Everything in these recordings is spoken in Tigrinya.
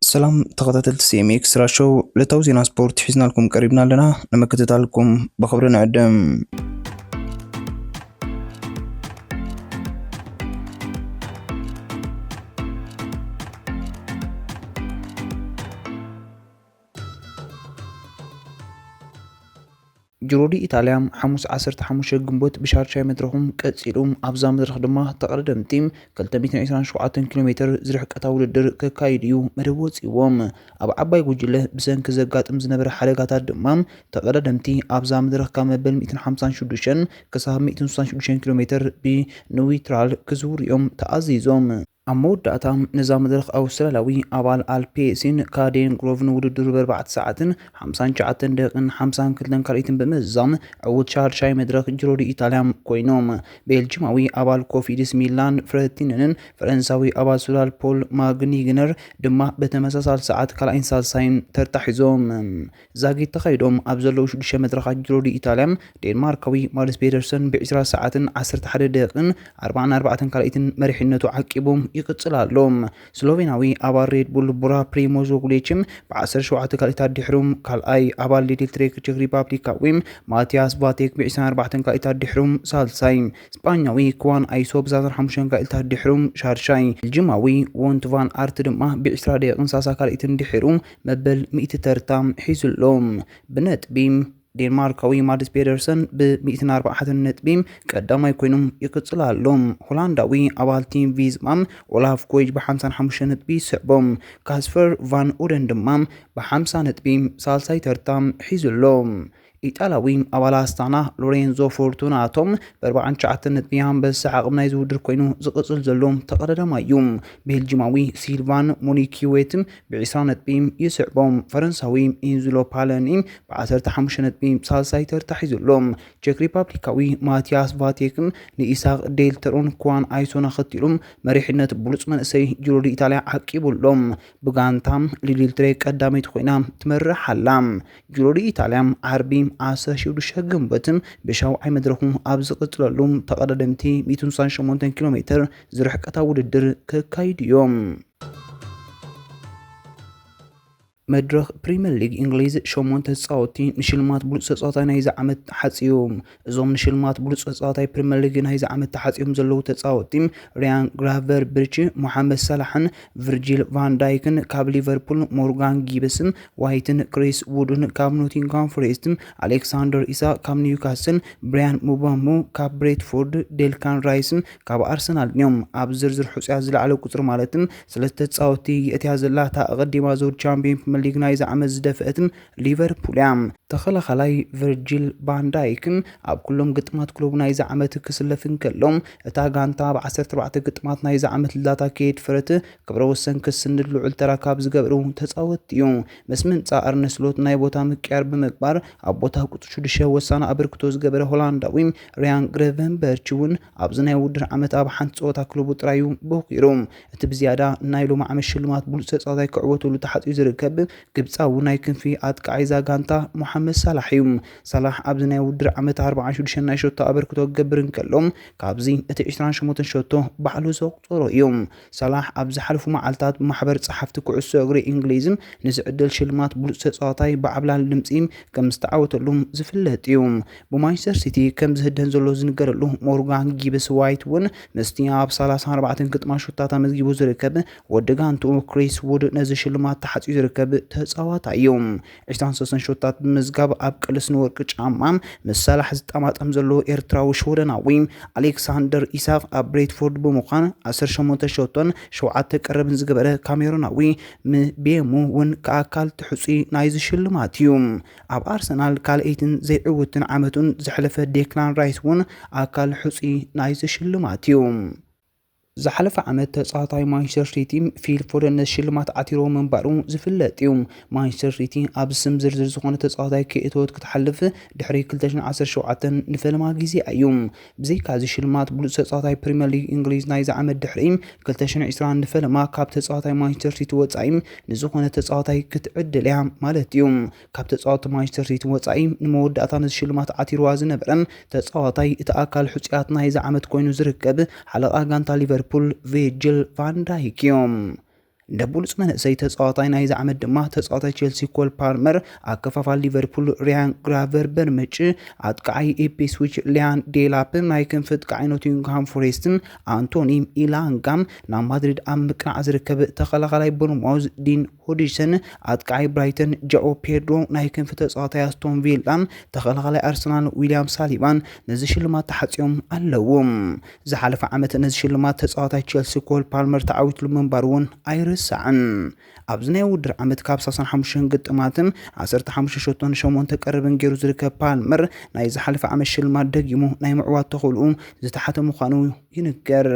ሰላም ተኸታተልቲ ሲ ኤም ኤክስ ራሾው፣ ዕለታዊ ዜና ስፖርት ሒዝናልኩም ቀሪብና ኣለና። ንምክትታልኩም ብኽብሪ ንዕድም። ጅሮ ዲ ኢጣልያ ሓሙስ ዓሰርተ ሓሙሽተ ግንቦት ብሻርሻይ መድረኹም ቀጺሉ። ኣብዛ መድረኽ ድማ ተቐዳደምቲ ክልተ ሚእትን ዕስራን ሸውዓተን ኪሎ ሜትር ዝርሕቀታ ውድድር ክካይድ እዩ መደብ ወጺዎም። ኣብ ዓባይ ጉጅለ ብሰንኪ ዘጋጥም ዝነበረ ሓደጋታት ድማ ተቐዳደምቲ ኣብዛ መድረኽ ካብ መበል ሚእትን ሓምሳን ሽዱሽተን ክሳብ ሚእትን ስሳን ሽዱሽተን ኪሎ ሜትር ብኒውትራል ክዝውሩ እዮም ተኣዚዞም። ኣብ መወዳእታ ነዛ መድረኽ ኣውስትራልያዊ ኣባል ኣልፔሲን ካዴን ግሮቭን ውድድሩ ብኣርባዕተ ሰዓትን ሓምሳን ትሽዓተን ደቂቕን ሓምሳን ክልተን ካልኢትን ብምእዛም ዕዉት ሻድሻይ መድረኽ ጅሮ ዲ ኢጣልያ ኮይኖም። ቤልጂማዊ ኣባል ኮፊድስ ሚላን ፍረቲንንን ፈረንሳዊ ኣባል ሱዳል ፖል ማግኒግነር ድማ ብተመሳሳሊ ሰዓት ካልኣይን ሳልሳይን ተርታ ሒዞም። ዛጊት ተኻይዶም ኣብ ዘለዉ ሽዱሽተ መድረኻት ጅሮ ዲ ኢጣልያ፣ ዴንማርካዊ ማድስ ፔደርሰን ብዕስራ ሰዓትን ዓሰርተ ሓደ ደቂቕን ኣርባዓን ኣርባዕተን ካልኢትን መሪሕነቱ ዓቂቡ ይቕጽል ኣሎ። ስሎቬናዊ ኣባል ሬድ ቡል ቡራ ፕሪሞዝ ሮግሊች ብዓሰርተ ሸውዓተ ካልኢታት ድሕሩ ካልኣይ፣ ኣባል ሊድል ትሬክ ቼክ ሪፓብሊካዊ ማቲያስ ቫቴክ ብዕስራን ኣርባዕተን ካልኢታት ድሕሩ ሳልሳይ፣ ስጳኛዊ ክዋን ኣይሶ ብሰላሳን ሓሙሽተን ካልኢታት ድሕሩ ሻድሻይ፣ ቤልጂማዊ ዎንት ቫን ኣርት ድማ ብዕስራ ደቂቕን ሰላሳ ካልኢትን ድሕሩ መበል ሚእቲ ተርታ ሒዙ ኣሎ። ብነጥቢ ዴንማርካዊ ማድስ ፔደርሰን ብሚእትን ኣርባዕተን ነጥቢ ቀዳማይ ኮይኑ ይቕጽል ኣሎ። ሆላንዳዊ ኣባል ቲም ቪዝማ ኦላፍ ኮይጅ ብሓምሳን ሓሙሽተን ነጥቢ ይስዕቦ። ካስፐር ቫን ኡደን ድማ ብሓምሳ ነጥቢ ሳልሳይ ተርታ ሒዙ ኣሎ። ኢጣልያዊ ኣባል ኣስታና ሎሬንዞ ፎርቱናቶ ብኣርባዓን ትሽዓተን ነጥቢ ኣንበሳ ዓቕሚ ናይዚ ውድድር ኮይኑ ዝቕጽል ዘሎ ተቐዳዳማይ እዩ። ቤልጂማዊ ሲልቫን ሞኒኪዌት ብዕስራ ነጥቢ ይስዕቦ። ፈረንሳዊ ኢንዝሎ ፓለኒ ብዓሰርተ ሓሙሽተ ነጥቢ ሳልሳይ ተርታ ሒዙ ኣሎ። ቼክ ሪፓብሊካዊ ማቲያስ ቫቴክ ንኢሳቅ ዴልተሮን ክዋን ኣይሶን ኣኸቲሉ መሪሕነት ብሉጽ መንእሰይ ጅሮ ዲ ኢጣልያ ዓቂቡ ኣሎ። ብጋንታ ሊድል ትሬክ ቀዳመይቲ ኮይና ትመርሕ ኣላ። ጅሮ ዲ ኢጣልያ ዓርቢ ዓሰርተ ሽዱሽተ ግንቦት ብሻውዓይ መድረኹ ኣብ ዝቕጽለሉ ተቐዳደምቲ ሚእትን ስሳን ሸሞንተን ኪሎ ሜትር ዝርሕቀታ ውድድር ክካይዱ እዮም። መድረኽ ፕሪምየር ሊግ እንግሊዝ ሸሞንተ ተጻወትቲ ንሽልማት ብሉጽ ተጻዋታይ ናይዚ ዓመት ተሓጽዮም። እዞም ንሽልማት ብሉጽ ተጻዋታይ ፕሪምየር ሊግ ናይዚ ዓመት ተሓጽዮም ዘለዉ ተጻወትቲ ሪያን ግራቨንበርች፣ ሞሓመድ ሳላሕን ቪርጂል ቫን ዳይክን ካብ ሊቨርፑል፣ ሞርጋን ጊብስ ዋይትን ክሪስ ውድን ካብ ኖቲንግሃም ፎሬስት፣ ኣሌክሳንደር ኢሳቅ ካብ ኒውካስል፣ ብራያን ምቦሞ ካብ ብሬትፎርድ፣ ዴክላን ራይስ ካብ ኣርሰናል እዮም። ኣብ ዝርዝር ሕጹያት ዝለዓለ ቁጽሪ ማለት ሰለስተ ተጻወትቲ የእትያ ዘላ እታ ኣቐዲማ ዘውድ ቻምፒዮን ፕሪምየር ሊግ ናይዚ ዓመት ዝደፍአት ሊቨርፑል እያ። ተኸላኻላይ ቨርጂል ቫን ዳይክ ኣብ ኩሎም ግጥማት ክለቡ ናይዚ ዓመት ክስለፍ እንከሎ፣ እታ ጋንታ ኣብ ዓሰርተ ኣርባዕተ ግጥማት ናይዚ ዓመት ላታ ከየድፈረት ክብረ ወሰን ክስንድ ልዑል ተራ ካብ ዝገበሩ ተጻወትቲ እዩ። ምስ ምምጻእ ኣርነ ስሎት ናይ ቦታ ምቅያር ብምግባር ኣብ ቦታ ቁጽሪ ሽዱሽተ ወሳኒ ኣበርክቶ ዝገበረ ሆላንዳዊ ሪያን ግራቨንበርች እውን ኣብዚ ናይ ውድድር ዓመት ኣብ ሓንቲ ጸወታ ክለቡ ጥራይ እዩ ቦኪሩ። እቲ ብዝያዳ ናይ ሎሚ ዓመት ሽልማት ብሉጽ ተጻዋታይ ክዕወተሉ ተሓጽዩ ዝርከብ ግብጻዊ ናይ ክንፊ ኣጥቃዓይ እዛ ጋንታ ሞሓመድ ሳላሕ እዩ። ሳላሕ ኣብዚ ናይ ውድድር ዓመት ኣርባዓን ሽዱሽተን ናይ ሸቶ ኣበርክቶ ክገብር እንከሎ፣ ካብዚ እቲ ዕስራን ሸሞንተን ሸቶ ባዕሉ ዘቑጸሮ እዩ። ሳላሕ ኣብ ዝሓለፉ መዓልታት ብማሕበር ጸሓፍቲ ኩዕሶ እግሪ እንግሊዝ ንዚ ዕድል ሽልማት ብሉጽ ተጻዋታይ ብዓብላሊ ድምጺ ከም ዝተዓወተሉ ዝፍለጥ እዩ። ብማንቸስተር ሲቲ ከም ዝህደን ዘሎ ዝንገረሉ ሞርጋን ጊብስ ዋይት እውን ምስቲ ኣብ ሰላሳን ኣርባዕተን ግጥማት ሸቶታት ኣመዝጊቡ ዝርከብ ወዲ ጋንትኡ ክሪስ ውድ ነዚ ሽልማት ተሓጽዩ ዝርከብ ተጻዋታይ እዩ። ዕስራን ሰለስተን ሸቶታት ብምምዝጋብ ኣብ ቅልስ ንወርቂ ጫማ ምስ ሳላሕ ዝጠማጠም ዘሎ ኤርትራዊ ሽወደናዊ ኣሌክሳንደር ኢሳቅ ኣብ ብሬትፎርድ ብምዃን ዓሰርተ ሸሞንተ ሸቶን ሸውዓተ ቀረብን ዝገበረ ካሜሩናዊ ምቤሙ እውን ከኣካል ትሕጹይ ናይዚ ሽልማት እዩ። ኣብ ኣርሰናል ካልኣይትን ዘይዕውትን ዓመቱን ዘሕለፈ ዴክላን ራይስ እውን ኣካል ሕጹይ ናይዚ ሽልማት እዩ። ዝሓለፈ ዓመት ተጻዋታይ ማንቸስተር ሲቲ ፊል ፎደን ነዚ ሽልማት ዓቲርዎ ምንባሩ ዝፍለጥ እዩ። ማንቸስተር ሲቲ ኣብ ስም ዝርዝር ዝኾነ ተጻዋታይ ከየእተወት ክትሓልፍ ድሕሪ ክልተ ሽሕን ዓሰርተ ሸውዓተን ንፈለማ ግዜ እዩ። ብዘይካ እዚ ሽልማት ብሉጽ ተጻዋታይ ፕሪምየር ሊግ እንግሊዝ ናይዚ ዓመት ድሕሪ ክልተ ሽሕን ዕስራን ንፈለማ ካብ ተጻዋታይ ማንቸስተር ሲቲ ወጻኢ ንዝኾነ ተጻዋታይ ክትዕድል እያ ማለት እዩ። ካብ ተጻወትቲ ማንቸስተር ሲቲ ወጻኢ ንመወዳእታ ነዚ ሽልማት ዓቲርዋ ዝነበረ ተጻዋታይ እቲ ኣካል ሕጹያት ናይዚ ዓመት ኮይኑ ዝርከብ ሓለቓ ጋንታ ሊቨርፑል ቪርጂል ቫን ዳይክ እዩ። እንደ ብሉፅ መንእሰይ ተፃዋታይ ናይዚ ዓመት ድማ ተፃዋታይ ቸልሲ ኮል ፓልመር፣ ኣከፋፋል ሊቨርፑል ሪያን ግራቨንበርች፣ ኣጥቃዓይ ኢፕስዊች ሊያን ዴላፕ፣ ናይ ክንፊ ኣጥቃዓይ ኖቲንግሃም ፎሬስት ኣንቶኒ ኢላንጋ፣ ናብ ማድሪድ ኣብ ምቅናዕ ዝርከብ ተኸላኻላይ ቦርንማውዝ ዲን ሆድሰን፣ ኣጥቃዓይ ብራይተን ጃኦ ፔድሮ፣ ናይ ክንፊ ተፃዋታይ ኣስቶን ቪላን ተኸላኻላይ ኣርሰናል ዊልያም ሳሊባን ነዚ ሽልማት ተሓፅዮም ኣለዉ። ዝሓለፈ ዓመት ነዚ ሽልማት ተፃዋታይ ቸልሲ ኮል ፓልመር ተዓዊትሉ ምንባሩ እውን ኣይርሳዕን። ኣብዚ ናይ ውድድር ዓመት ካብ ሰላሳን ሓሙሽተን ግጥማትን ዓሰርተ ሓሙሽተ ሸቶን ሸሞንተ ቀረብን ገይሩ ዝርከብ ፓልመር፣ ናይ ዝሓለፈ ዓመት ሽልማት ደጊሙ ናይ ምዕዋት ተኽእልኡ ዝተሓተ ምዃኑ ይንገር።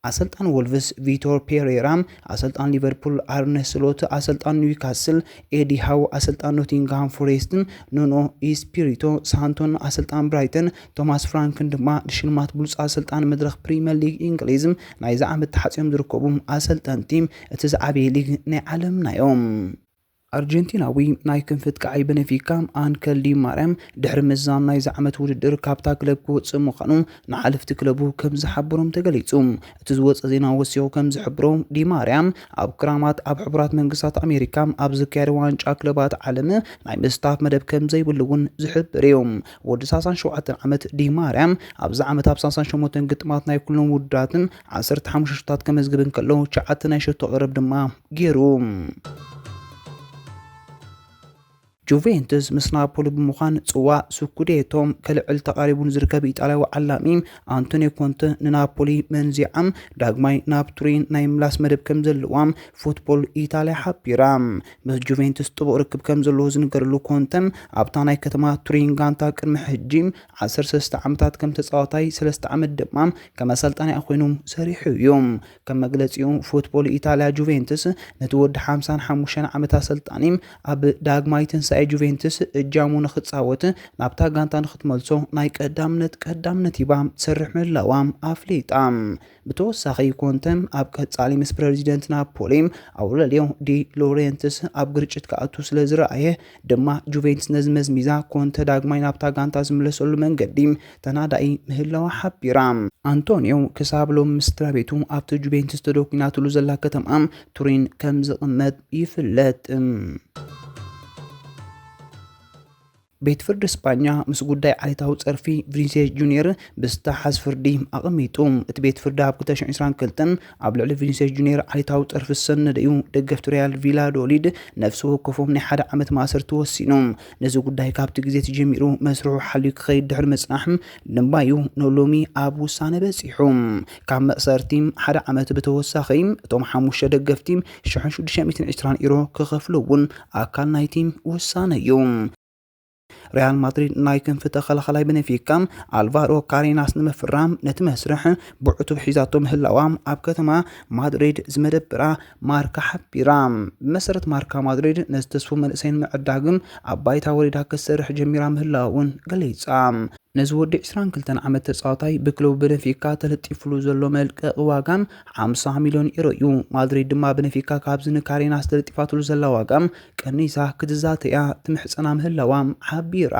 ኣሰልጣን ወልቭስ ቪቶር ፔሬራ፣ ኣሰልጣን ሊቨርፑል ኣርነ ስሎት፣ ኣሰልጣን ኒውካስል ኤዲ ሃው፣ ኣሰልጣን ኖቲንግሃም ፎሬስትን ኑኖ ኢስፒሪቶ ሳንቶን፣ ኣሰልጣን ብራይተን ቶማስ ፍራንክን ድማ ንሽልማት ብሉፅ ኣሰልጣን መድረኽ ፕሪምየር ሊግ እንግሊዝ ናይዚ ዓመት ተሓፅዮም ዝርከቡ ኣሰልጠንቲ እቲ ዝዓበየ ሊግ ናይ ዓለምና እዮም። ኣርጀንቲናዊ ናይ ክንፊ ኣጥቃዓይ በነፊካ ኣንከል ዲ ማርያም ድሕሪ ምዝዛም ናይዚ ዓመት ውድድር ካብታ ክለብ ክወፅእ ምዃኑ ንሓለፍቲ ክለቡ ከም ዝሓበሮም ተገሊጹ። እቲ ዝወፀ ዜና ወሲኹ ከም ዝሕብሮ፣ ዲ ማርያም ኣብ ክራማት ኣብ ሕቡራት መንግስታት ኣሜሪካ ኣብ ዝካየድ ዋንጫ ክለባት ዓለም ናይ ምስታፍ መደብ ከም ዘይብሉ እውን ዝሕብር እዩ። ወዲ ሰላሳን ሸውዓተን ዓመት ዲ ማርያም ኣብዚ ዓመት ኣብ ሰላሳን ሸሞንተን ግጥማት ናይ ኩሎም ውድድራትን ዓሰርተ ሓሙሽተ ሸቶታት ከመዝግብ እንከሎ፣ ትሽዓተ ናይ ሸቶ ቀረብ ድማ ገይሩ። ጁቬንቱስ ምስ ናፖሊ ብምዃን ጽዋእ ስኩዴቶ ከልዕል ተቓሪቡ ንዝርከብ ኢጣልያዊ ዓላሚ ኣንቶኒዮ ኮንተ ንናፖሊ መንዚዓም ዳግማይ ናብ ቱሪን ናይ ምላስ መደብ ከም ዘለዋም ፉትቦል ኢጣልያ ሓቢራ። ምስ ጁቬንቱስ ጥቡቕ ርክብ ከም ዘለዎ ዝንገረሉ ኮንተ፣ ኣብታ ናይ ከተማ ቱሪን ጋንታ ቅድሚ ሕጂ ዓሰርተ ሰለስተ ዓመታት ከም ተጻዋታይ፣ ሰለስተ ዓመት ድማ ከም ኣሰልጣኒ ኮይኑ ሰሪሑ እዩ። ከም መግለጺኡ፣ ፉትቦል ኢጣልያ ጁቬንቱስ ነቲ ወዲ ሓምሳን ሓሙሽተን ዓመት ኣሰልጣኒ ኣብ ዳግማይ ትንሳኤ ጁቬንቱስ እጃሙ ንኽጻወት ናብታ ጋንታ ንኽትመልሶ ናይ ቀዳምነት ቀዳምነት ሂባ ትሰርሕ ምህላዋ ኣፍሊጣ። ብተወሳኺ፣ ኮንተ ኣብ ቀጻሊ ምስ ፕረዚደንት ናፖሊ ኣውረልዮ ዲ ሎሬንትስ ኣብ ግርጭት ክኣቱ ስለ ዝረኣየ ድማ፣ ጁቬንትስ ነዚ መዝሚዛ ኮንተ ዳግማይ ናብታ ጋንታ ዝምለሰሉ መንገዲ ተናዳኢ ምህላዋ ሓቢራ። ኣንቶኒዮ ክሳብ ሎሚ ምስ ስድራ ቤቱ ኣብቲ ጁቬንትስ ተደኲናትሉ ዘላ ከተማ ቱሪን ከም ዝቕመጥ ይፍለጥ። ቤት ፍርዲ ስጳኛ ምስ ጉዳይ ዓሌታዊ ጸርፊ ቪኒሲየስ ጁኒየር ብዝተሓዝ ፍርዲ ኣቐሚጡ። እቲ ቤት ፍርዲ ኣብ ክልተ ሽሕን ዕስራን ክልተን ኣብ ልዕሊ ቪኒሲየስ ጁኒየር ዓሌታዊ ጸርፊ ዝሰነደዩ ደገፍቲ ሪያል ቪላዶሊድ ነፍሲ ወከፎም ናይ ሓደ ዓመት ማእሰርቲ ወሲኑ። ነዚ ጉዳይ ካብቲ ግዜ ተጀሚሩ መስርሑ ሓልዩ ክኸይድ ድሕሪ ምጽናሕ፣ ንባዩ ንሎሚ ኣብ ውሳነ በጺሑ። ካብ መእሰርቲ ሓደ ዓመት ብተወሳኺ፣ እቶም ሓሙሽተ ደገፍቲ ሽሕን ሽዱሽተ ሚእትን ዕስራን ዩሮ ክኸፍሉ እውን ኣካል ናይቲ ውሳነ እዩ። ሪያል ማድሪድ ናይ ክንፊ ተኸላኻላይ በነፊካ ኣልቫሮ ካሬናስ ንምፍራም ነቲ መስርሕ ብዕቱብ ሒዛቶ ምህላዋ ኣብ ከተማ ማድሪድ ዝመደብራ ማርካ ሓቢራ። ብመሰረት ማርካ፣ ማድሪድ ነዚ ተስፉ መንእሰይ ንምዕዳግን ኣብ ባይታ ወሪዳ ክትሰርሕ ጀሚራ ምህላዋ እውን ገሊጻ። ነዚ ወዲ ዕስራን ክልተን ዓመት ተጻዋታይ ብክለቡ በነፊካ ተለጢፉሉ ዘሎ መልቀቂ ዋጋ ሓምሳ ሚልዮን ዩሮ እዩ። ማድሪድ ድማ በነፊካ ካብዚ ንካሬናስ ተለጢፋትሉ ዘላ ዋጋ ቀኒሳ ክትዛተያ ትምሕጸና ምህላዋ ሓቢራ።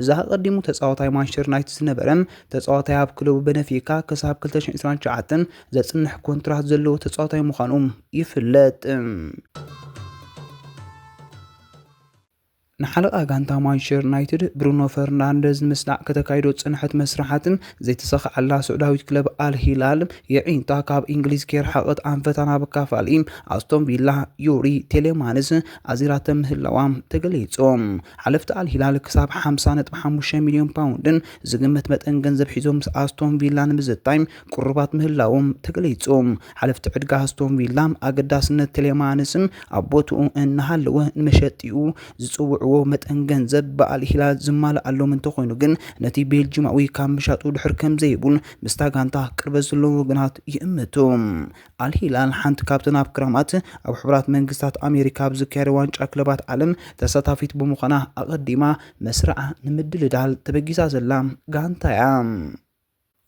እዚ ኣቐዲሙ ተጻዋታይ ማንቸስተር ዩናይትድ ዝነበረ ተጻዋታይ ኣብ ክለቡ በነፊካ ክሳብ ክልተ ሽሕን ዕስራን ትሽዓተን ዘጽንሕ ኮንትራት ዘለዎ ተጻዋታይ ምዃኑ ይፍለጥ። ንሓለቓ ጋንታ ማንቸስተር ዩናይትድ ብሩኖ ፈርናንደዝ ንምስናዕ ከተካይዶ ዝጸንሐት መስርሓትን ዘይተሳኽዓላ ስዑዳዊት ክለብ ኣል ሂላል የዒንታ ካብ እንግሊዝ ከይረሓቐት ኣንፈታ ናብ ኣካፋሊ ኣስቶን ቪላ ዩሪ ቴሌማንስ ኣዚራተ ምህላዋ ተገሊጹ። ሓለፍቲ ኣል ሂላል ክሳብ ሓምሳ ነጥቢ ሓሙሽተ ሚልዮን ፓውንድን ዝግመት መጠን ገንዘብ ሒዞም ምስ ኣስቶን ቪላ ንምዝታይ ቅሩባት ምህላዎም ተገሊጹ። ሓለፍቲ ዕድጋ ኣስቶን ቪላ ኣገዳስነት ቴሌማንስ ኣብ ቦትኡ እናሃለወ ንመሸጢኡ ዝጽውዕዎ መጠን ገንዘብ ብኣል ሂላል ዝማልኣሎም እንተኾይኑ ግን፣ ነቲ ቤልጂማዊ ካብ ምሻጡ ድሕር ከም ዘይብሉን ምስታ ጋንታ ቅርበት ዘለዎም ወገናት ይእምቱ። ኣል ሂላል ሓንቲ ካብተን ኣብ ክራማት ኣብ ሕቡራት መንግስታት ኣሜሪካ ኣብ ዝካየድ ዋንጫ ክለባት ዓለም ተሳታፊት ብምዃና፣ ኣቐዲማ መስርዓ ንምድልዳል ተበጊሳ ዘላ ጋንታ እያ።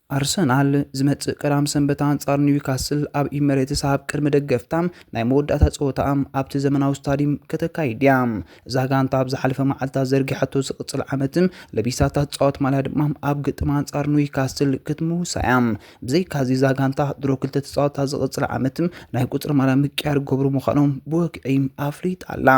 ኣርሰናል ዝመጽእ ቀዳም ሰንበት ኣንጻር ኒውካስል ኣብ ኢመሬትስ ኣብ ቅድሚ ደገፍታ ናይ መወዳእታ ጸወታኣ ኣብቲ ዘመናዊ ስታዲየም ከተካይድ እያ። እዛ ጋንታ ኣብ ዝሓለፈ መዓልታት ዘርጊሓቶ ዝቕጽል ዓመት ለቢሳታ ትጻወት ማልያ ድማ ኣብ ግጥም ኣንጻር ኒውካስል ክትምውሳ እያ። ብዘይካዚ እዛ ጋንታ ድሮ ክልተ ተጻወታ ዝቕጽል ዓመት ናይ ቁጽሪ ማልያ ምቅያር ገብሩ ምዃኖም ብወግዒ ኣፍሊጣ ኣላ።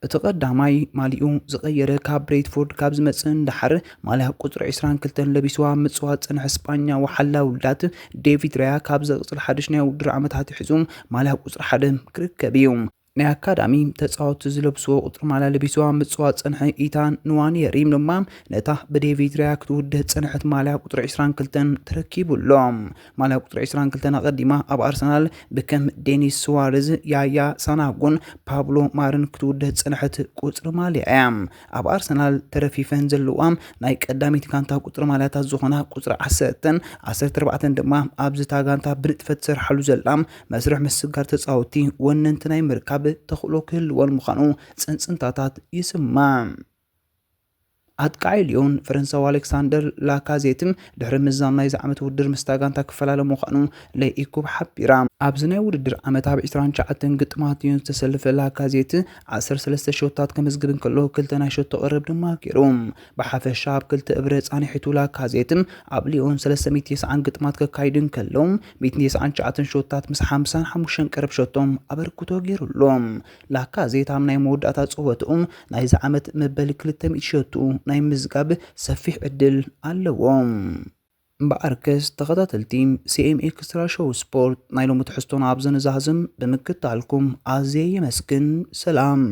እቲ ቀዳማይ ማሊኡ ዝቐየረ ካብ ብሬትፎርድ ካብ ዝመጽእ ንደሓር ማልያ ቁጽሪ ዕስራን ክልተን ለቢስዋ ምጽዋት ጸንሐ ስጳኛ ወሓላ ውልዳት ዴቪድ ራያ ካብ ዘቕጽል ሓድሽ ናይ ውድድር ዓመታት ኣትሒዙ ማልያ ቁጽሪ ሓደ ክርከብ እዩ። ናይ ኣካዳሚ ተጻወትቲ ዝለብስዎ ቁጽሪ ማልያ ለቢስዋ ምጽዋት ጸንሐ ኢታን ንዋኔሪ ድማ ነታ ብዴቪድ ራያ ክትውደእ ዝጸንሐት ማልያ ቁጽሪ ዕስራን ክልተን ተረኪቡ ኣሎ። ማልያ ቁጽሪ ዕስራን ክልተን ኣቐዲማ ኣብ ኣርሰናል ብከም ዴኒስ ስዋርዝ፣ ያያ ሳናጎን ፓብሎ ማርን ክትውደእ ዝጸንሐት ቁጽሪ ማልያ እያ። ኣብ ኣርሰናል ተረፊፈን ዘለዋ ናይ ቀዳሚት ጋንታ ቁጽሪ ማልያታት ዝኾና ቁጽሪ ዓሰርተን ዓሰርተ ኣርባዕተን ድማ ኣብዚ እታ ጋንታ ብንጥፈት ትሰርሓሉ ዘላ መስርሕ ምስግጋር ተጻወትቲ ወነንቲ ናይ ምርካብ ተኽእሎ ክህልወን ምዃኑ ጽንጽንታታት ይስማዕ። ኣጥቃዒ ሊዮን ፈረንሳዊ ኣሌክሳንደር ላካዜትም ድሕሪ ምዛም ናይዚ ዓመት ውድድር ምስታ ጋንታ ክፈላለ ምዃኑ ለኢኩብ ሓቢራ። ኣብዚ ናይ ውድድር ዓመት ኣብ ዕስራን ትሽዓተን ግጥማት ሊዮን ዝተሰለፈ ላካዜት ዓሰርተ ሰለስተ ሾታት ከመዝግብ እንከሎ ክልተ ናይ ሾት ተቕርብ ድማ ገይሩ። ብሓፈሻ ኣብ ክልተ እብረ ጻኒሒቱ ላካዜትም ኣብ ሊዮን ሰለስተ ሚእቲ ተስዓን ግጥማት ከካይድ እንከሎ ሚእቲ ተስዓን ትሽዓተን ሾታት ምስ ሓምሳን ሓሙሽተን ቀረብ ሾቶም ኣበርክቶ ገይሩ ኣሎ። ላካዜት ኣብ ናይ መወዳእታ ጸወትኡ ናይዚ ዓመት መበል ክልተ ሚእቲ ሸቱ ናይ ምዝጋብ ሰፊሕ ዕድል ኣለዎ። እምበኣርከስ ተኸታተልቲ ሲኤም ኤክስትራ ሾው ስፖርት ናይ ሎሚ ትሕዝቶና ኣብዚ ንዛዝም። ብምክትታልኩም ኣዝየ የመስግን። ሰላም።